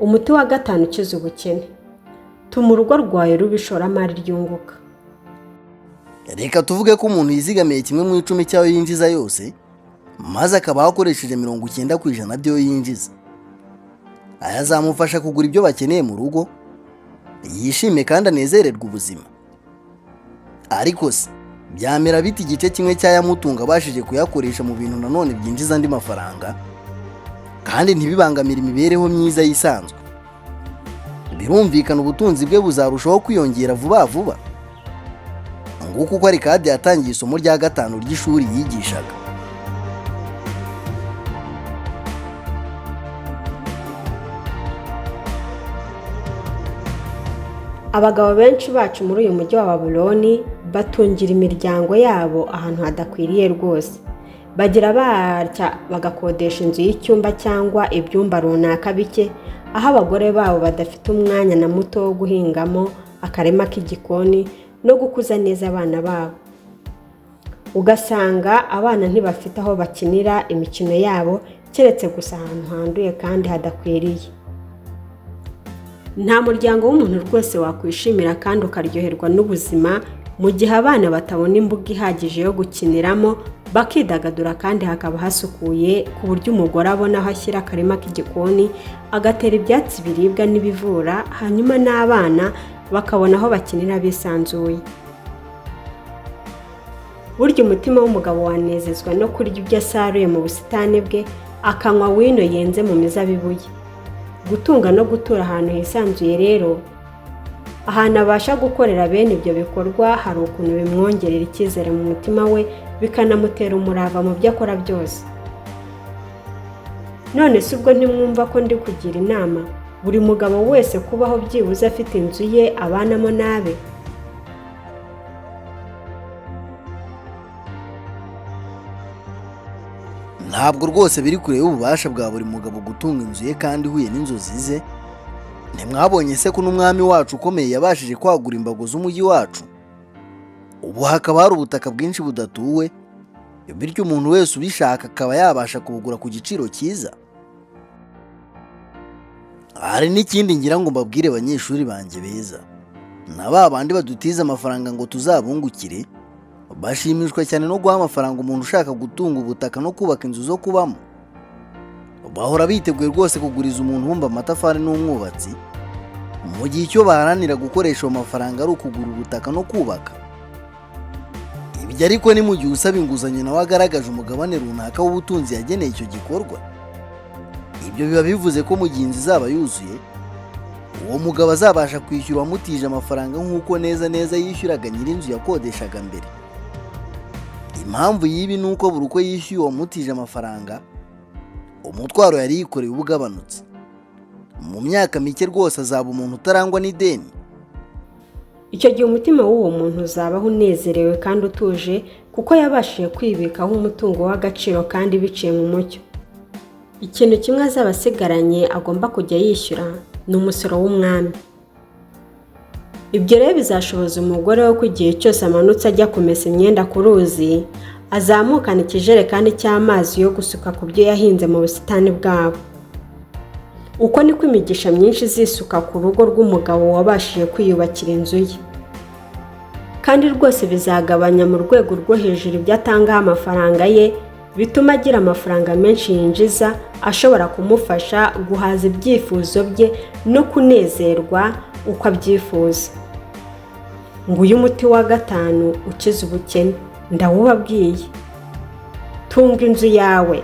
Umuti wa gatanu ukiza ubukene: tuma urugo rwawe ruba ishoramari ryunguka. Reka tuvuge ko umuntu yizigamiye 1/10 cy'ayo yinjiza yose, maze akabaho akoresheje 90% by'ayo yinjiza. Aya azamufasha kugura ibyo bakeneye mu rugo, yishime kandi anezererwe ubuzima. Ariko se byamera bite igice kimwe cy'ayamutunga abashije kuyakoresha mu bintu nanone byinjiza andi mafaranga, kandi ntibibangamire imibereho myiza yisanzwe? Birumvikana, ubutunzi bwe buzarushaho kwiyongera vuba vuba. Nguko uko Arikadi yatangiye isomo rya gatanu ry'ishuri yigishaga. Abagabo benshi bacu muri uyu mujyi wa Babuloni batungira imiryango yabo ahantu hadakwiriye rwose. Bagira batya bagakodesha inzu y'icyumba cyangwa ibyumba runaka bike, aho abagore babo badafite umwanya na muto wo guhingamo akarima k'igikoni no gukuza neza abana babo. Ugasanga abana ntibafite aho bakinira imikino yabo, keretse gusa ahantu handuye kandi hadakwiriye. Nta muryango w'umuntu rwose wakwishimira kandi ukaryoherwa n'ubuzima mu gihe abana batabona imbuga ihagije yo gukiniramo, bakidagadura kandi hakaba hasukuye, ku buryo umugore abona aho ashyira akarima k'igikoni, agatera ibyatsi biribwa n'ibivura, hanyuma n'abana bakabona aho bakinira bisanzuye. Burya umutima w'umugabo wanezezwa no kurya ibyo asaruye mu busitani bwe, akanywa wino yenze mu mizabibu ye. Gutunga no gutura ahantu hisanzuye rero, ahantu abasha gukorera bene ibyo bikorwa, hari ukuntu bimwongerera icyizere mu mutima we, bikanamutera umurava mu byo akora byose. None se ubwo ntimwumva ko ndi kugira inama buri mugabo wese kubaho byibuze afite inzu ye abanamo n'abe? Ntabwo rwose biri kure y'ububasha bwa buri mugabo gutunga inzu ye kandi ihuye n'inzozi ze. Ntimwabonye se ko n'umwami wacu ukomeye yabashije kwagura imbago z'umujyi wacu? Ubu hakaba hari ubutaka bwinshi budatuwe, bityo umuntu wese ubishaka akaba yabasha kubugura ku giciro cyiza. Hari n'ikindi ngira ngo mbabwire, banyeshuri banjye beza, na ba bandi badutiza amafaranga ngo tuzabungukire, bashimishwa cyane no guha amafaranga umuntu ushaka gutunga ubutaka no kubaka inzu zo kubamo. Bahora biteguye rwose kuguriza umuntu ubumba amatafari n'umwubatsi, mu gihe icyo baharanira gukoresha ayo mafaranga ari ukugura ubutaka no kubaka. Ibyo ariko ni mu gihe usaba inguzanyo nawe agaragaje umugabane runaka w'ubutunzi yageneye icyo gikorwa. Ibyo biba bivuze ko mu gihe inzu izaba yuzuye, uwo mugabo azabasha kwishyura uwamutije amafaranga nk'uko neza neza yishyuraga nyir'inzu yakodeshaga mbere. Impamvu y'ibi ni uko buri uko yishyuye uwamutije amafaranga, umutwaro yari yikoreye uba ugabanutse. Mu myaka mike rwose azaba umuntu utarangwa n'ideni. Icyo gihe umutima w'uwo muntu uzabaho unezerewe kandi utuje, kuko yabashije kwibikaho umutungo w'agaciro kandi biciye mu mucyo. Ikintu kimwe azaba asigaranye agomba kujya yishyura ni umusoro w'umwami. Ibyo rero bizashoboza umugore we ko igihe cyose amanutse ajya kumesa imyenda ku ruzi, azamukana ikijerekani cy'amazi yo gusuka ku byo yahinze mu busitani bwabo. Uko niko imigisha myinshi izisuka ku rugo rw'umugabo wabashije kwiyubakira inzu ye. Kandi rwose bizagabanya mu rwego rwo hejuru ibyo atangaho amafaranga ye, bituma agira amafaranga menshi yinjiza ashobora kumufasha guhaza ibyifuzo bye no kunezerwa uko abyifuza. Nguyu umuti wa gatanu ukiza ubukene, ndawubabwiye: tunga inzu yawe.